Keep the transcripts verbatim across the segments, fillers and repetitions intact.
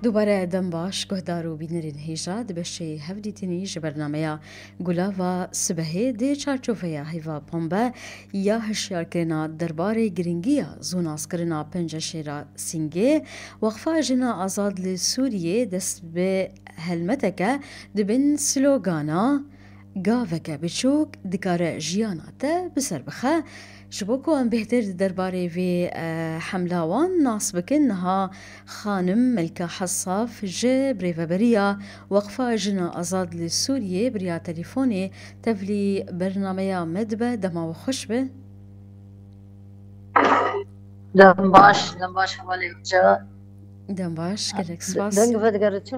Dubare dem baş, guhdar û bînerên hêja di beşê hevdîtinî ji bernameya Gulava Sibehê di çarçoveya heyva pombe ya hişyarkirina derbarê giringiya zûnaskirina penceşêra Sîngê, Weqfa Jina Azad li Sûriyê dest bi helmeteke di bin slogana "Gaveke biçûk dikare jiyana te bi ser bixe." Ji bo ku em bêhtir di derbarê vê, e, hemla wan nas bikin, niha xanim Melka Hesaf ji birêveberiya Weqfa Jina Azad li Sûriyê bi riya telefonê tevlî bernameya me dibe. Dema we xweş be. Dem baş, dem baş hevalê hoca. Dem baş, gelek spas. Deng vedigere çi?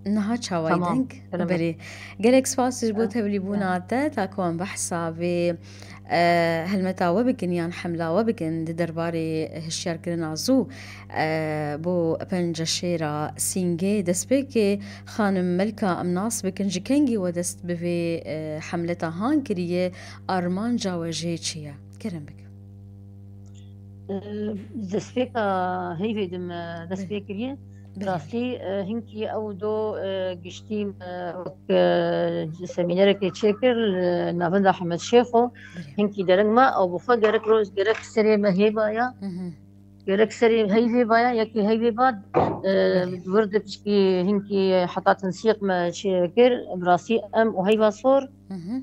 Niha çawayî deng? Belê. Gelek spas ji bo tevlîbûna te, ta ku em behsa vê, e, helmeta we bikin yan hemla we bikin di derbarê hişyarkirina zû, e, bo penceşêra Sîngê. Destpêkê, xanim Melka, em nas bikin, ji kengî we dest bi vê, e, hemleta han kiriye, armanca we jê çi ye? Kerem bike. Destpêka heyvê de me dest pê kiriye. Rastî, e, hinkî ew do, e, giştî me wek, e, semînerekê çêkir li Navenda Hemed Şêxo. Hinkî dereng me, ew bi xwe gerek roj, gerek serê me hêvaya. Gerek serê heyvê baya, yekê heyvê ba, e, wir de piçkî hinkî heta tinsîq me çêkir. Bi rastî em û heyva sor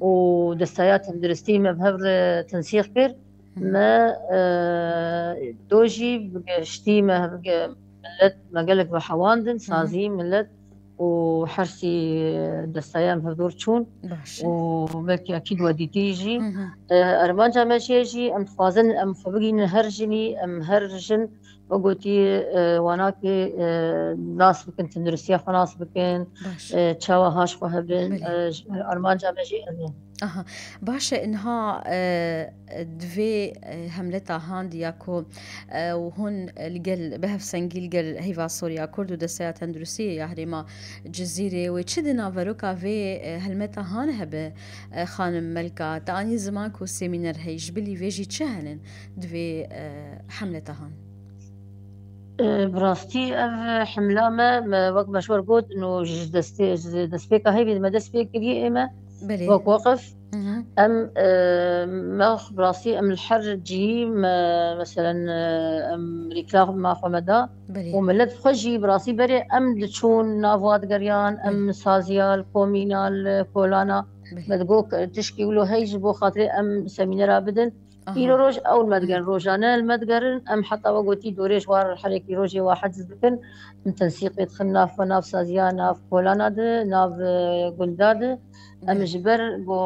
û destaya tenduristî me bi hev re tinsîq kir. Me, e, do jî bi giştî me, bi ge-, millet, me gelek ve hewandin, sazî, millet û hersî destaya em hevdor çûn. Baş e. Û belkî ekîd we dîtî jî. E, armanca me jê jî, em dixwazin em xwe bigihînin her jinî, em her jin, we gotî, e, wanakê, e, nas bikin, tenduristiya xwe nas bikin, Baş. e, çawa haş xwe hebin, Belê. e, ji, armanca me jî ev e. Aha, baş e, niha, e, di vê, e, hemleta han de ya ku, e, û hûn li gel, bi hevsengî li gel Heyva Soriya Kurd û Desteya Tenduristiyê ya Herêma Cizîrê, wê çi di naveroka vê, e, helmeta han hebe, e, xanim Melka? Te anî ziman ku semîner heye, ji bilî vê jî çi hene di vê, e, hemleta han? E, bi rastî ev hemla me, me wek me ji we got, no ji destê, ji destpêka heyvê me dest pê kiriye ê me, Belê. wek weqif. Hı hı. Em, e, me bi rastî em li her cihî me, meselen, e, em rîklama xwe me da Belê. û millet xwe jî bi rastî berê em diçûn nav wa digeriyan, em Belê. saziya li komîna, li kolana Belê. me digot tişkî wilo hey ji bo xatirê em semînera bidin. Aha. Îro roj ew li me digerin, Hı. rojane li me digerin. Em heta we gotî dorê ji war herekî rojê wa heciz dikin. Em tensîqê dixin nav xwe, nav saziya, nav kolana de, nav, e, gunda de. Em Belê. ji ber go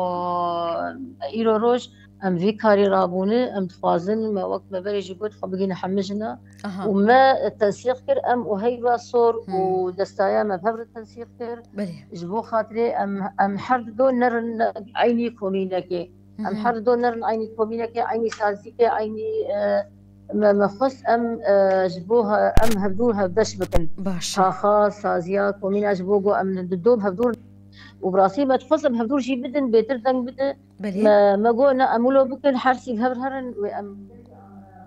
îro roj em vî karî rabûne, em dixwazin me wek me berê jî got xwe bigihîne hemijina. Aha. Û me tensîq kir, em û heyva sor Hı. û destaya me bi hev re tensîq kir. Belê. Ji bo xatirê em, em her du nerin eynî komînekê. Em Hı hı. her du nerin eynî komînekê, eynî sazîkê, eynî, e, me, me xwest em, e, ji bo he-, em hevdû hevbeş bikin. Baş e. Taxa, saziya, komîna ji bo ku em di dom hevdû û bi rastî me dixwest em hevdû jî bidin, bêtir deng bide. Belê. Me, me got ne em wilo bikin, her sî hev herin wê em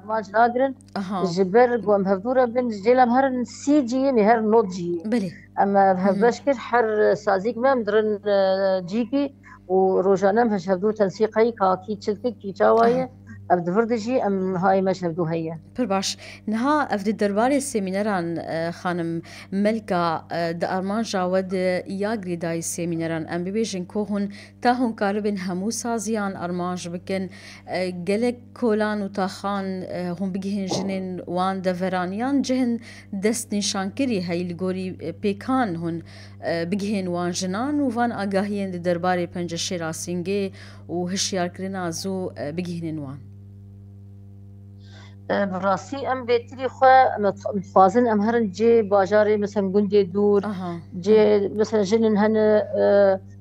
maç nagirin. Aha. Ji ber ku em hevdû re bin, ji cêla em herin sî cihê, em herin nod cihê. Belê. Em, e, Hı hı. hevbeş kir, her sazîk me em dirin, e, cîkî û rojane em ji hevdû tensîq heyî, ka kî çi dike, kî çawa ye, Aha. ev di vir de jî em nihayê me ji hevdû heye. Pir baş. Niha ev di derbarê semîneran, e, xanim Melka, e, di armanja we de ya girêdayî semîneran, em bibêjin ku hûn ta hûn karibin hemû saziyan armanc bikin, e, gelek kolan û taxan, e, hûn bigihên jinên wan deveran yan cihên destnîşankirî heyî li gorî, e, pêkan hûn, e, bigihên wan jinan û van agahiyên di derbarê penceşêra Sîngê û hişyarkirina zû, e, bigihînin wan? E, bi rastî em bêtirî xwe, em dixwazin em herin cê bajarê, mesela gundê dûr, Aha. cê, mesela jinên hene, e,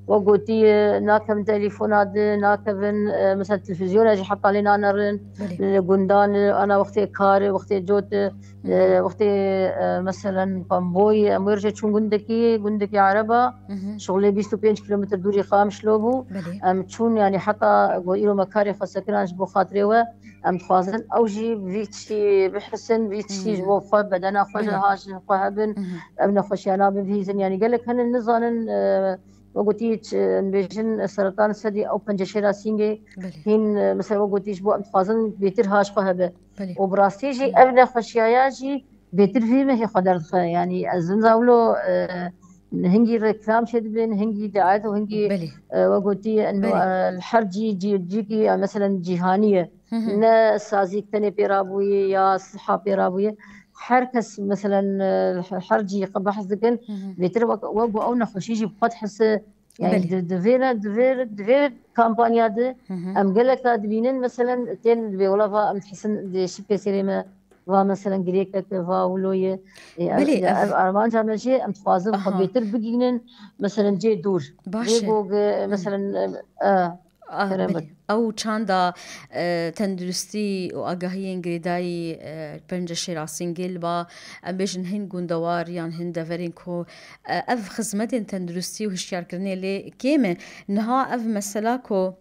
Wek gotî, e, nakevin telefona di, nakevin, e, mesela televîzyona jî heta lê nanerin. Belê. Li gundan, e, ana wextê kar, wextê cot, e, Hı hı. e, wextê, e, meselen komboy, em wê rojê çûn gundekî, gundekî ereba, Hı hı. şixulê bîst û pênc kilometre dûrî Qamişlo bû. Belê. Em çûn, yanî heta go îro me karê xwe sekiran ji bo xatirê we. Em dixwazin ew jî vî tiştî bihisin, vî tiştî ji Hı. bo xwe, bedena xwe Belê. ha ji xwe hebin. Hı hı. Ev nexweşiya nabin bihîzin. Yanî gelek hene nizanin, e, wek gotî, ç-, em bêjin seratan sedî ew penceşêra sîngê Belê. hîn, e, mesela wek gotî ji bo em dixwazin bêtir ha ji xwe hebe. Belê. Û bi rastî jî Hı. ev nexweşiyaya jî bêtir vî mehê xwe derdixe. Yanî ez him zawlo, e, hingî reklam çêdibin, hingî daet û hingî, Belê. e, wek gotî, en, Belê. e, li her cî, cî, cîkî, e, meselen cîhanî ye. Hı hı. Ne sazîk tenê pê rabûye ya siha pê rabûye. Her kes, meselen, e, her cî qe behs dikin. Hı hı. Bêtir wek, wek ew nexweşî jî bi xwe dihise. Yani Belê. di, di vê re, di vê, di vê kampanya de Hı hı. em geleka dibînin, meselen, tên dibê wela va em dihisin di şipê serê me, va meselen girêkek, va wilo ye. E, Belê, ya ev ev armanca me jê, em dixwazin xwe Aha. bêtir bigihînin, meselen, cê dûr. Baş Cê e. go ge, Hı. meselen, e, e, Ah, Kerem belê. bik. Ew çanda, e, tenduristî û agahiyên girêdayî, e, penceşêra sîngê li ba, em bêjin, hin gundewar yan hin deverên ku, e, ev xizmetên tenduristî û hişyarkirinê lê kêm e. Niha ev mesela ku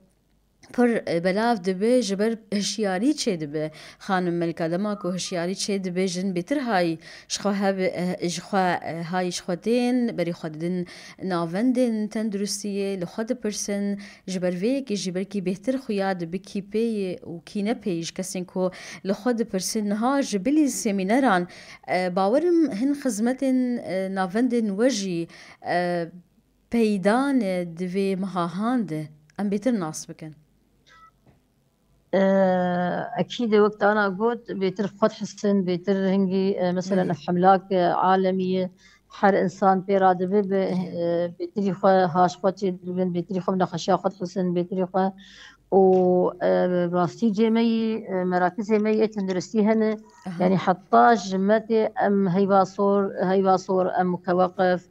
pir, e, belav dibe, ji ber hişyarî çêdibe. Xanim Melika, dema ku hişyarî çêdibe, jin bêtir hay ji xwe heb-, e, ji xwe, e, hay ji xwe tên, berî xwe didin navendên tenduristiyê, li xwe dipirsin, ji ber vê yekê jî belkî bêhtir xuya dibe kî pê ye û kî ne pê ye ji kesên ku li xwe dipirsin. Niha ji bilî semîneran, e, bawerim hin xizmetên, e, navendên we jî, e, peyda ne di vê mehahan de. Em bêtir nas bikin. Ee, Ekîd e, wek te ana got, bêtir xwe dihisin, bêtir hingî, e, meselen, Belê. ev hemlak, e, alemî ye. Her insan pê re dibe, bi, Belê. e, bêtirî xwe, haş xwe çê dibin, bêtirî xwe bi nexweşiya xwe dihisin, bêtirî xwe. Û, e, rastî cê me yî, e, merakizê me yê tenduristî hene. Aha. Yani heta ji me tê em heyva sor, heyva sor, em mukeweqif,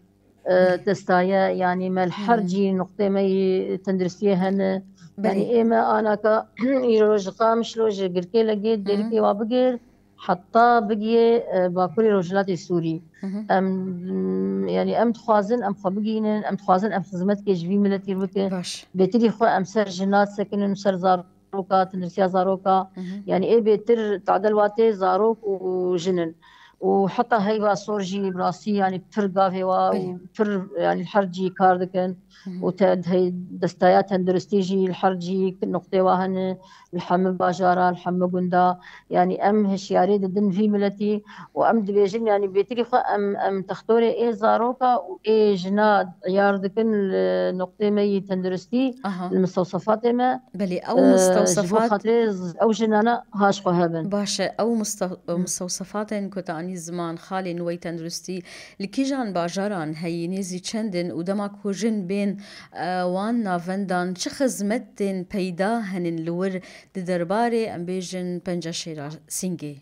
e, Belê. destaye, yani me li her Hı. cî nuqtê me yî tenduristiyê hene. Yani Belê. ê me anaka îro ji Qamişlo, ji Girkêlegê, Hı. Dêrikê wa bigêr, heta bigiyê, e, Bakurê Rojhilatê Sûrî. Hı hı. Em, yani em dixwazin em xwe bigihînin, em dixwazin em xizmetkê ji vî miletî bikin. Baş. Bêtirî xwe em ser jina disekinin û ser zaroka, tenduristiya zaroka. Hı hı. Yani ê bêtir tadel watê zarok û jin in. Û heta heyva sor jî bi rastî, yani pir gavê wa û Belê. pir, yani her cî kar dikin. Hı hı. Û te, hey, destaya tenduristî jî li her cî nuqtê wa hene, li hemî bajara, li hemî gunda. Yani em hişyarî didin vî miletî û em dibêjin, yani bêtirî xwe em, em textorê ê zaroka û ê jina yar dikin li nuqtê me yî tenduristî, Aha. li mistewsefatê me. Belê, ew Ee, ji bo mistewsefat xatirê z-, ew jinana haş xwe hebin. Baş e, ew mistew-, Hı. mistewsefatên ku te anî ziman, xalên we yî tenduristî li kîjan bajaran heyî, nêzî çend in û dema ku jin bên, e, wan navendan çi xizmetên peyda henin li wir di derbarê, em bêjin, penceşêra sîngê?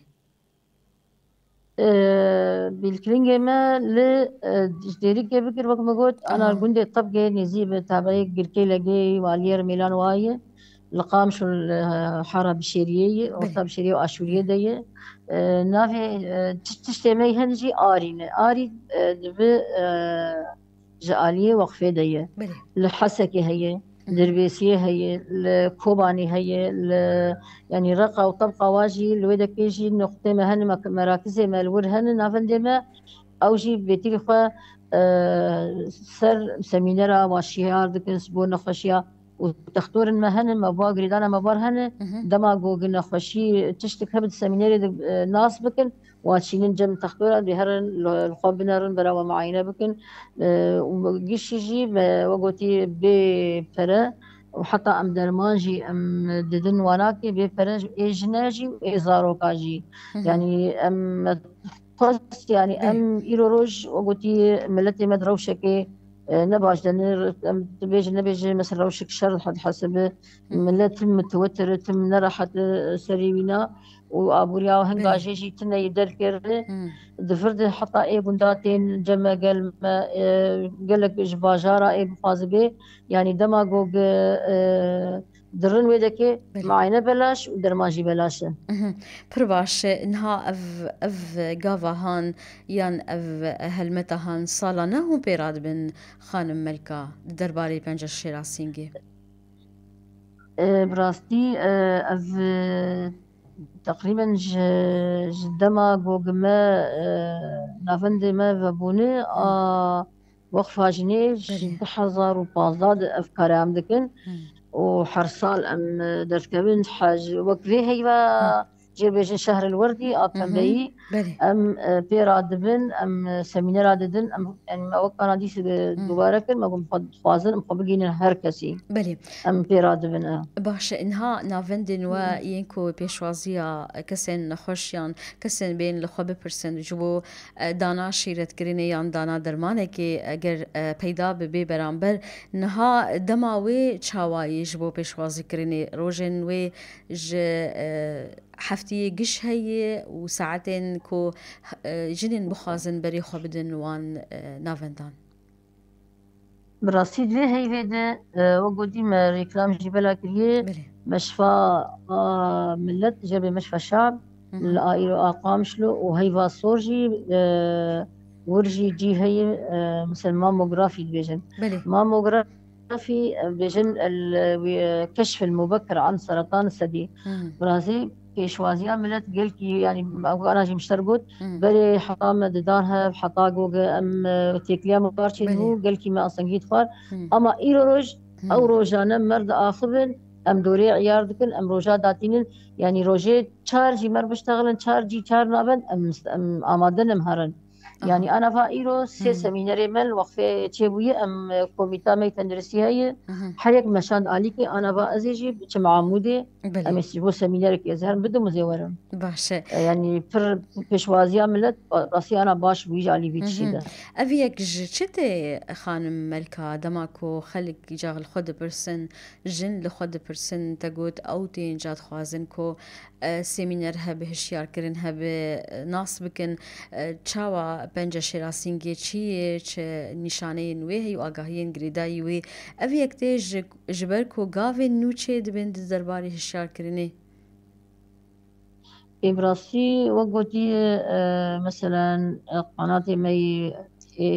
Ee, bîlkiringê me li, e, ji Dêrikê bikir, wek me got, ana Aha. gundê Tebgê nêzî bi tabeya Girkêlegê, waliyê Rêmêlan wa ye. Li Qamişlo, e, hara Bişêriyê ye, Belê. orta Bişêriyê û Aşûriyê de ye. E, navê, e, tiş-, tiştê me hene jî arî ne. Arî, e, dibi, e, ji aliyê weqfê de ye. Belê. Li Hesekê heye, Hı hı. Dirbêsiyê heye, li Kobanê heye, li, yanî Reqa û Tebqa wa jî, li wê dekê jî nuqtê me hene, me-, merakizê me li wir hene, navendê me, ew jî bêtirî xwe, e, ser semînera wa şiyar dikin, ji bo nexweşiya û textorên me hene, me ba girêdana me bar hene, Hı hı. dema ku nexweşî tiştek hebe di semînerê de, e, nas bikin, Wan çînin cem textora, dê herin li, li xwe binerin, bera we muayene bikin. E, û gişî jî me we gotî bê pere û heta em derman jî em didin wanakê bê pere ê jine jî ê zaroka jî. Hı hı. Yanî em xwest, yanî Bê. em îro roj we gotî miletê me di rewşekê, e, ne baş de ne, em dibêjin, nebêjin, mesela rewşek şer dihesibe. Hı. Milet tim mitewetir e, tim nerehet e, serê wîna. û aboriya hinga Belê. jê jî tune yê derkeve. Hmm. Di vir de heta ê gunda tên cem me gel me, e, gelek ji bajara ê bixwaze bê. Yanî dema ku, e, dirin wê dekê Belê. muayene belaş û derman jî belaş e. Mhm. Pir baş e. Niha ev, ev gava han yan ev helmeta han sala ne hûn pê radibin xanim Melka di derbarê penca şêra sîngê? E, bi rastî, e, ev, e, teqrîben ji, ji dema ku me, e, navendê me vebûne, a Weqfa Jinê ji Belê. du hezar û pazdeh de ev kare em dikin. Hmm. Û her sal em, e, derdikevin, he, ji, wek vê heyva Hı. jê bêjin Şehril Werdî a Hı hı. Pembeyî. Belê. Em, e, pê radibin, em, e, semînera didin, em, em, me wek kana dîsê de Hı. dubare kir, me got, xwe dixwazin, em xwe bigihînin her kesî. Belê. Em pê radibin, e. Baş e, niha navendên we Hı. yên ku pêşwaziya kesên nexweş yan kesên bên li xwe bipirsin ji bo, e, dana şîretkirinê yan dana dermanekê eger, e, peyda bibe beramber, niha dema wê çawa ye ji bo pêşwazikirinê? Rojên wê ji, e, heftiyê giş heye û saetên ku, e, jinên bixwazin berê xwe bidin wan, e, navendan? Bi rastî di vê heyvê de, e, wek gotî me reklam jî bela kiriye. Belê. Meşfa, a, Millet, jebê Meşfa Şab, Hı hı. li a îro a Qamişlo û heyva sor jî, e, wir jî cî heye, e, mesela mamografî dibêjin. Belê. Mamografî, e, dibêjin el, wî, e, keşf el mubekir an seratan sedî. Hı. Bi rastî pêşwaziya millet gelkî, yanî, ew ana jî mişter got, Hı. berê heta me didan hev, heta goge em, e, têkiliya me parçên Belê. bû, gelkî me asengî dixwar. Hı. Ama îro roj, Hı. ew rojane mer diaxivin, em dorê îyar dikin, em roja datînin, yanî rojê çar jî mer biştexilin, çar cî çar nabin, em, em amade ne em herin. Yanî Aha. ana va îro sê Hı. semînerê me li wexfê çêbûye, em, e, komîta me yê tenduristî heye, Hı hı. her yek meşand alîkê, ana va ez ê jî biçim Amûdê, Belê. em ê ji bo semînerekê ez herim bidim û zê werim. Baş e. E, yanî pir pêşwaziya millet, ba-, rastî ana baş bûyî ji alî vî Hı tiştî hı. de. Ev yek ji çi tê, xanim Melka, dema ku xelk îcar li xwe dipirsin, jin li xwe dipirsin, te got ew tên ca dixwazin ku, e, semîner hebe, hişyarkirin hebe, e, nas bikin, e, çawa penca şêra sîngê çi ye, çi nîşaneyên wê heye û agahiyên girêdayî wê. Ev yek tê ji, ji ber ku gavên nû çê dibin di derbarê hişyarkirinê? Ê, bi rastî, wek gotî, e, meselen, e, qanatê me yê, ê,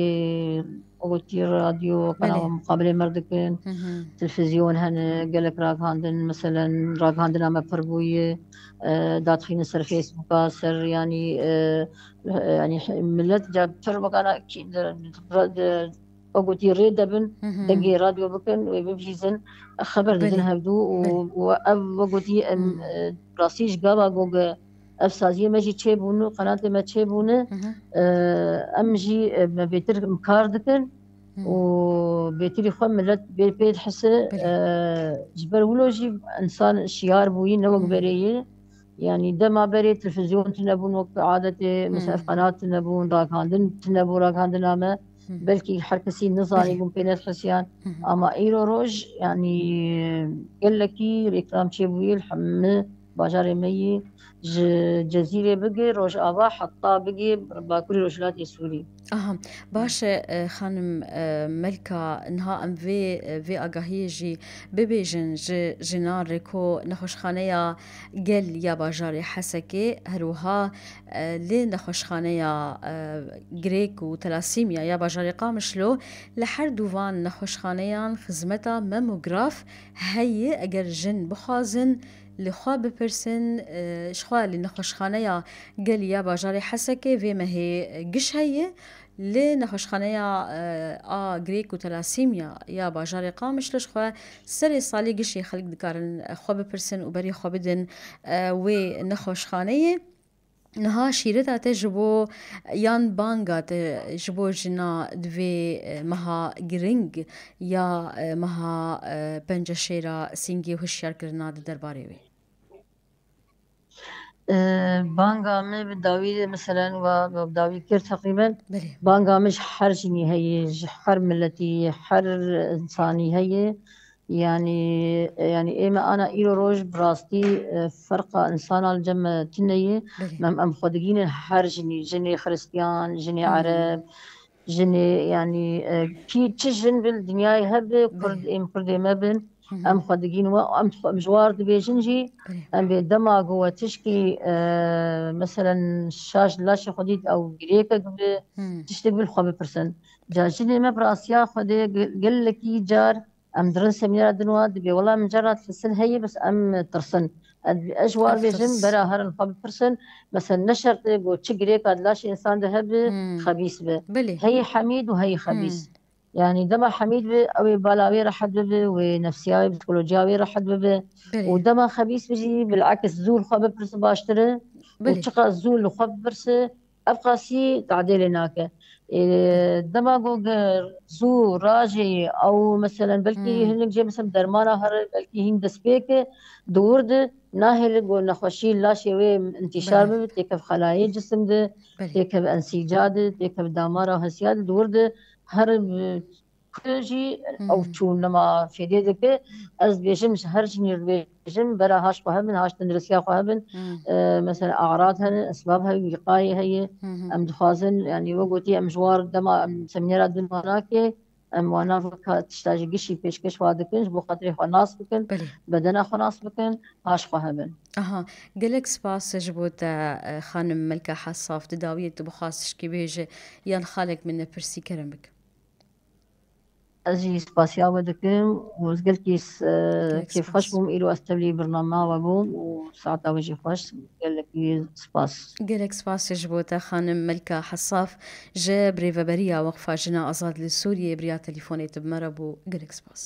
wek gotî radyo, Belê. qenala muqabilê me dikin, Hı hı. televîzyon hene, gelek ragihandin, meselen, ragihandina me pir bûye, e, dadixîne ser Facebooka, ser, yanî, e, e, yanî, millet ca pir wekana kî, di, di, di, wek gotî rê de bin, Hı hı. dengê radyo bikin, wê bibihîzin, xeber didin Belê. hevdû û, Belê. û ev wek gotî em, Hı. e, rastî ji gava goge ev saziyê me jî çêbûne, qenatê me çêbûne, Hı hı. e, em jî, e, me bêtir kar dikin Hı. û bêtirî xwe millet bê pê dihise, Belê. e, ji ber wilo jî insan şiyar bûyî ne wek Hı. berê ye. Yanî dema berê televîzyon tune bûn wek adetê, Hmm. mesela ev qenat tune bûn, ragihandin tune bû, ragihandina me. Hmm. Belkî her kesî nizanî Belê. bûn pê nedihisiyan. Hı hı. Ama îro roj, yanî gelekî reklam çêbûyî li hemî bajarê me yî, ji Cezîrê bigê Rojava heta bigê Bakurê Rojhilatê Sûrî. Aha, baş e, e, xanim, e, Melka, niha em vê, e, vê agahiyê jî bibêjin ji jinan re ku nexweşxaneya gel ya bajarê Hesekê, her wiha, e, lê nexweşxaneya, e, girêk û telasîmya ya bajarê Qamişlo, li her du van nexweşxaneyan xizmeta mamograf heye, eger jin bixwazin li xwe bipirsin, e, ji xwe li nexweşxaneya gel ya bajarê Hesekê vê mehê giş heye. Li nexweşxaneya, e, a girêk û telasîmya ya bajarê Qamişlo ji xwe serê salê gişê xelk dikarin, e, xwe bipirsin û berê xwe bidin, e, wê nexweşxaneyê. Niha şîreta te ji bo yan banga te ji bo jina di vê, e, meha giring ya, e, meha, e, penceşêra sîngê û hişyarkirina di derbarê wê? E, banga me bi dawî, meselen, wa, wa bi dawî kir teqrîben. Belê. Banga me ji her jinî heye, ji her miletî, her însanî heye. Yani, yani ê me ana îro roj bi rastî, e, ferqa insana li cem me tune ye. Belê. Em, em xwe digînin her jinî, jinê xiristiyan, jinê Hmm. ereb, jinê, yani, e, kî çi jin bin dinyayê hebe, Kurd, Belê. êm Kurdê me bin, Hı hı. em xwe digînin we, em xwe, em ji war dibêjin jî, Belê. em bê dema ku we tişkî, e, meselen şaş laşê xwe dît ew girêkek bi, Hmm. tiştek bi li xwe bipirsin. Ca jinê me bi rastiya xwe dê ge-, gelekî car em dirin semînera din wa dibê, wela min cara tirsin heye, bes em tirsin. Ez, ez ji war Ev bêjim, tirs. bera herin xwe bipirsin. Mesela ne şert e ku çi girêka di laşê însan de hebe, Hmm. xebîs be. Belê. Heyî hemîd û heyî xebîs. Hmm. Yani dema hemîd be, ew ê bala wê rehet bibe, wê nefsiya wê, psikolojiya wê rehet bibe. Belê. Û dema xebîs be jî, bilakis zû li xwe bipirse baştir e. Û Belê. çiqas zû li xwe bipirse, ev qasî tadê lê nake. Ê, dema ku ge-, zû rajê ew, meselen, belkî Hmm. hinek jê, meselen, dermana here, belkî hîn destpêk e, di wir de nahêle ku nexweşî laşê wê intîşar Belê. bibe, têkev xelayê cisim de, Belê. têkev ensîca de, têkev damara hesiya de, di wir de here, e, ku jî Hı ew hı. çûn nema fêdê dike. Ez dibêjim, ji her jinî dibêjim, bera haş xwe hebin, haş tenduristiya xwe hebin. Hı. E, mesela, arat hene, esbab heye, wîqayê heye. Hı hı. Em dixwazin, yani, we gotî, em ji war dema em semînera din wan nake, em wana veka tişta ji gişî pêşkêş wa dikin, ji bo xatirê xwe nas bikin, Belê. bedena xwe nas bikin, haş xwe hebin. Aha, gelek spas ji bo te, e, xanim Melka Hesaf, di dawiyê tu bixwast tişkî bêje, yan xalek min ne pirsî kerem bike. Ez jî spasiya we dikim û ez gelkî s-, Gelek kêfxweş spas. bûm, îro ez tevlî birnama we bûm û saeta we jî xweş. Gelekî spas. Gelek spas ji bo te, xanim Melka Hesaf, ji Birêveberiya Weqfa Jina Azad li Sûriyê bi riya telîfonê tu bi me re bû. Gelek spas.